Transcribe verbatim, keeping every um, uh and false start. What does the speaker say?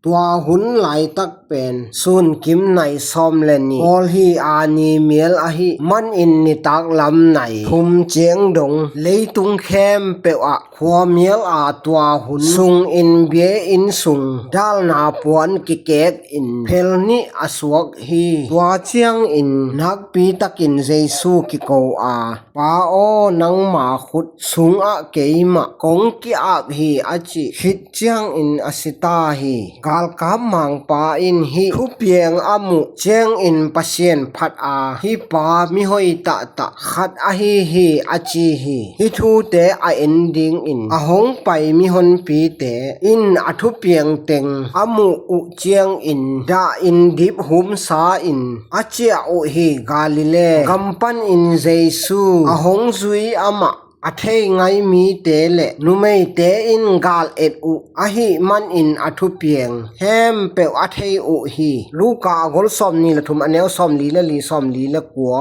Tua hun laitak pen sunkim nai sawm le nih pawl hi a, ni mial ahi manin nitak lam nai thum ciang dong leitung khempeuh ah khua mial a, tua hun sungin bia inn sung dalna puan kikek in phel nih a suak hi. Tua ciangin nakpi takin Jesu kiko a, "Pa aw, nangma khut sungah keimah kong ki-ak hi," a cih khit ciangin a si ta hi. Galkap mangpa in hih thupiang a muh ciangin Pasian phat a, "Hih pa mihoi tahtah khat ahi hi," a ci hi. Hih thute a en dingin a hong pai mihonpite in a thupiang teng a muh uh ciangin dahin dip humsa in a ciah uh hi. Galilee gam panin Jesu a hong zui amah a thei ngai mite le numeite in gal et uh ahih manin a thupiang khempeuh a thei uh hi. Luka a gol sawm nih le thum, a neu sawm li le li, sawm li le kua.